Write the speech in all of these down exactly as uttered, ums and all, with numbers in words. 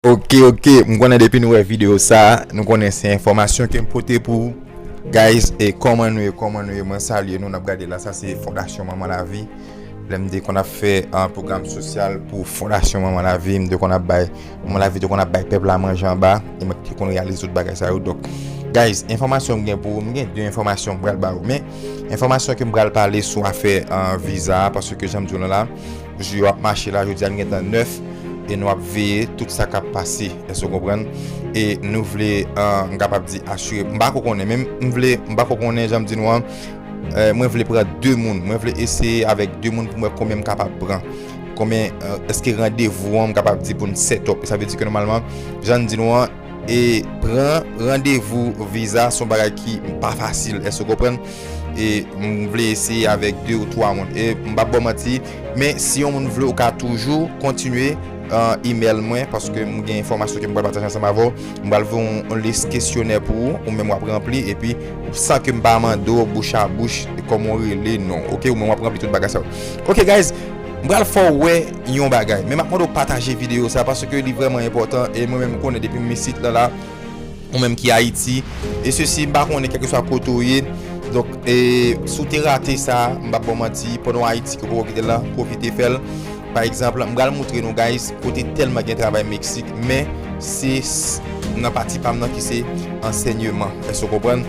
Ok, ok, m konnen depi nou wè videyo sa, nou konnen se enfòmasyon ke m pote pou ou. Guys, e kòman nou ye, kòman nou ye, mwen salye nou, n ap gade la, sa se Fondasyon Manman Lavi. Lè m te konn ap fè an pwogram sosyal pou Fondasyon Manman Lavi, m te konn ap bay, Manman Lavi te konn ap bay pèp la manje anba, e mwen te konn reyalize tout bagay sa yo. Donk, guys, enfòmasyon m gen pou ou, m gen de enfòmasyon m pral ba ou, men enfòmasyon ke m pral pale sou afè an viza a, paske jan m di w lan la, jou yo ap mache la, jodi a n gentan nèf, e nou ap veye tout sa k ap pase, èske w konprann? E nou vle, an, m kapab di asire, m pa ko konnen, men m vle, m pa ko konnen, jan m di nou an, e, mwen vle pran de moun, mwen vle eseye avèk de moun pou m wè konbyen m kapab pran. Konbyen, e, èske randevou an m kapab di pou n set up. Sa vle di ke nòmalman, jan n di nou an, e pran randevou viza se yon bagay ki pa fasil, èske w konprann? E m vle eseye avèk de ou twa moun. E m p ap ba w manti, men si yon moun vle, ou ka toujou kontinye, e, email mwen, paske m gen enfòmasyon ke m pral pataje ansanm avè w. M pral voye yon, yon lis kesyonè pou ou, ou menm w ap ranpli, epi san ke m pa mande w bouch a bouch, kòman w rele, non. Ok, ou menm w ap ranpli tout bagay sa yo. Ok, guys, m pral fè w wè yon bagay. Men m ap mande w pataje videyo sa, paske li vrèman enpòtan, e mwen menm m konnen depi m isit lan la, ou menm ki Ayiti, e sesi, m pa konnen kèlkeswa kote w ye. Donk, e, si w te rate sa, m p ap ba w manti, pandan w Ayiti ke w poko kite l lan, pwofite fè l. Pa egzanp, m pral moutre nou, guys, kote tèlman gen travay Meksik, men se s-, nan pati pa m nan ki se ansèyman. Èske w konprann?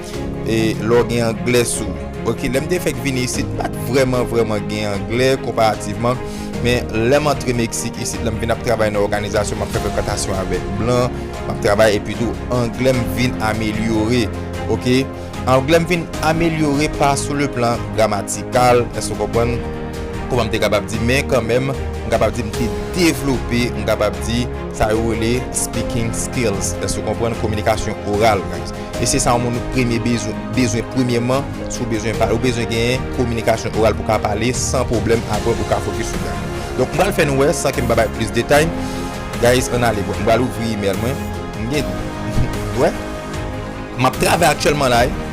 E lè w gen anglè sou ou. Ok, lè m te fèk vini isit, m pa t vrèman, vrèman gen anglè konparativman, men lè m antre Meksik isit, lè m vin ap travay nan òganizasyon, m ap fè frekantasyon avèk blan, m ap travay, epi tou, anglè m vin amelyore. Ok? Anglè m vin amelyore pa sou le plan gramatikal, èske w konprann? Kòman m te kapab di, men kanmenm, m kapab di m te devlope, m kapab di, sa yo rele speaking skills, èske w konprann? Kominikasyon oral, guys. E se sa yon moun premye bezwen, bezwen premyèman, si w bezwen pale, ou bezwen genyen kominikasyon oral pou w ka pale san pwoblèm, apre ou ka fokis sou travay. Donk, m pral fè nou wè, san ke m pa bay plis detay. Guys, ann ale, bon, m pral ouvri email mwen. M gen, wè, m ap travay aktyèlman la, wi.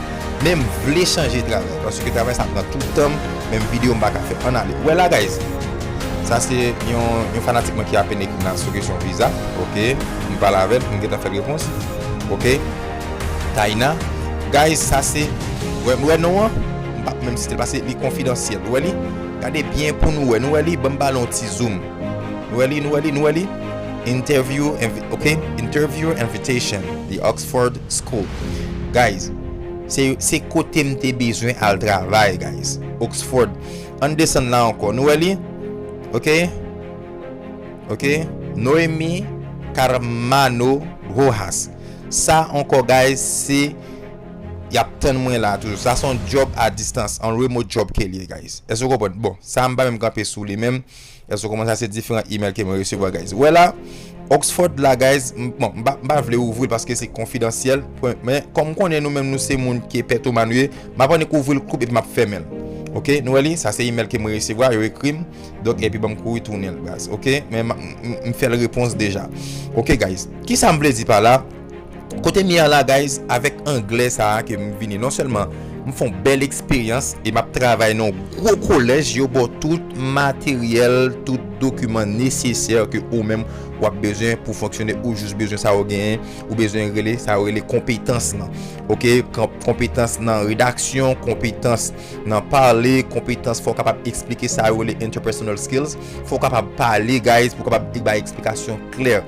Men m vle chanje travay, paske travay sa pran tout tan m, menm videyo m pa ka fè. Ann ale. Wè la, guys. Sa se yon, yon fanatik mwen ki apenn ekri m la sou kesyon viza. Ok. M pale avè l, m gentan fè l repons. Ok. Taina. Guys, sa se, wè, wè non an? M pa menm site l, paske li konfidansyèl. Ou wè li? Gade byen pou nou wè. Nou wè li? Ban m ba l yon ti zoom. Nou wè li, nou wè li, nou wè li? Interview, invi-, ok? Interview invitation, the Oxford School. Guys, se, se kote m te bezwen al travay, guys. Oxford. Ann desann la ankò. Nou wè li? Ok? Ok? Noemi Carmano Rojas. Sa ankò, guys, se y ap tann mwen la toujou. Sa se yon job a distans, yon remote job ke l ye, guys. Èske w konprann? Bon, sa m pa menm kanpe sou li menm. Èske w konprann? Sa se diferan email ke mwen resevwa, guys. Wè la, Oxford la, guys, m, bon, m pa, m pa vle ouvri l paske se konfidansyèl, pwen, men kòm m konnen nou menm nou se moun ki petwoman nou ye, m ap annik ouvri l koup epi m ap fèmen l. Ok, nou wè li? Sa se email ke mwen resevwa, yo ekri m. Donk, epi ban m kouri tounen l, guys. Ok, men m, m, m fè l repons deja. Ok, guys, kisa m vle di pa la? Kote m ye a la, guys, avèk anglè sa a ke m vini, non sèlman m fè yon bèl eksperyans e m ap travay nan yon gwo kolèj, yo ba w tout materyèl, tout dokiman nesesè ke ou menm w ap bezwen pou fonksyone, ou jis bezwen sa yo genyen, ou bezwen rele, sa yo rele konpetans lan. Ok, kon-, konpetans nan redaksyon, konpetans nan pale, konpetans fò w kapab eksplike sa yo rele interpersonal skills, fò w kapab pale, guys, pou w kapab bay eksplikasyon klè.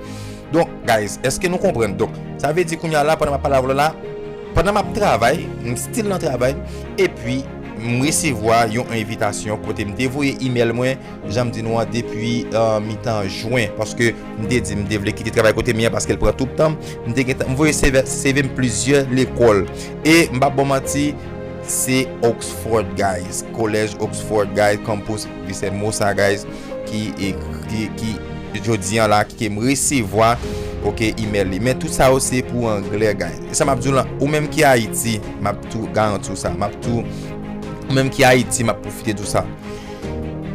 Donk, guys, èske nou konprann? Donk, sa vle di kounye a la, pandan m ap pale avè w la, pandan m ap travay, m still nan travay, epi m resevwa yon envitasyon kote m te voye email mwen, jan m di nou an, depi, eh, mitan jen, paske m te di m te vle kite travay kote m ye a, paske l pran tout tan m. M te gentan, m voye C V, C V m plizyè lekòl. E m p ap ba w manti, se Oxford, guys. Kolèj Oxford, guys, campus Vincent Mossa, guys, ki, e, ki, ki, jodi an la, ki, ke m resevwa, ok, email li. Men tout sa yo se pou anglè, guys. E sa m ap di w lan, ou menm ki Ayiti, m ap tou garanti w sa. M ap tou, ou menm ki Ayiti, m ap pwofite di w sa.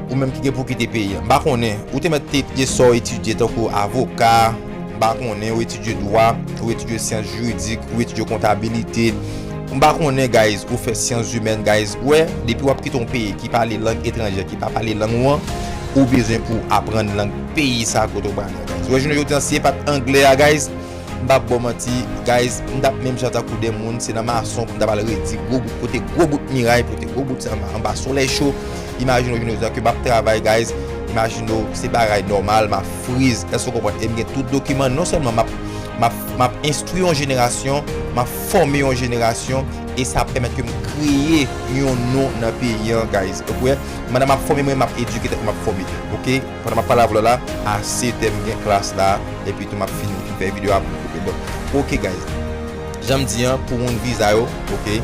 Ou menm ki gen pou kite peyi a. M pa konnen, ou te mèt te etidye sa w etidye tankou avoka, m pa konnen, ou etidye dwa, ou etidye syans jiridik, ou etidye kontabilite. M pa konnen, guys, ou fè syans imèn, guys. Ou wè, depi w ap kite yon peyi ki pale lang etranjè, ki pa pale lang ou an, ou bezwen pou w aprann lang peyi sa kote w prale a, guys. Wè, jounen jodi a, si e pa t anglè a, guys, m p ap ba w manti, guys, m t ap menm jan tankou de moun, se nan mason pou m ta pral redi gwo bout, pote gwo bout miray, pote gwo bout sa anba solèy cho. Imajine w jounen jodi a ke m ap travay, guys. Imajine w, se bagay nòmal, m ap friz. Èske w konprann? E m gen tout dokiman, non sèlman m ap, m ap, m ap enstwi yon jenerasyon, m ap fòme yon jenerasyon, e sa ap pèmèt ke m kreye yon non nan peyi an, guys. Ou kwè? Pandan m ap fòme mwen, m ap edike tèt mwen, m ap fòme. Oke? Pandan m ap pale avè w la, a sèt è m gen klas la, epi tou m ap fini, m fin fè videyo a pou m koupe. Donk, oke, guys. Jan m di an, pou moun viza yo, oke?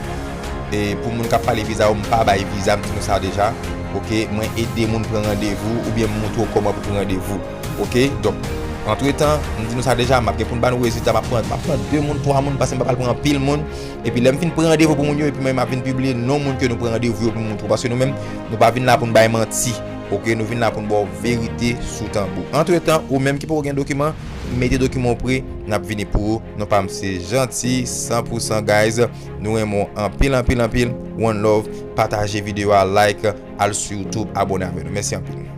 E pou moun k ap pale viza yo, m pa bay viza, m di nou sa deja. Oke? Mwen ede moun pran randevou, oubyen m montre w kòman pou pran randevou. Oke? Donk, antretan, m di nou sa deja, m ap gen pou n ba nou rezilta, m ap pran, m ap pran de moun, twa moun, paske m pa pral pran anpil moun. Epi lè m fin pran randevou pou moun yo, epi mwen, m ap vin pibliye non moun ke nou pran randevou yo pou m montre w. Paske nou menm, nou pa vin la pou n bay manti. Oke, nou vin la pou n ba w verite sou tanbou. Antretan, ou menm ki poko gen dokiman, mete dokiman w pre, n ap vini pou ou. Non pa m se Janti, san pou san, guys. Nou renmen w anpil, anpil, anpil. One love, pataje videyo a, like, al sou YouTube, abòne avè nou. Mèsi anpil.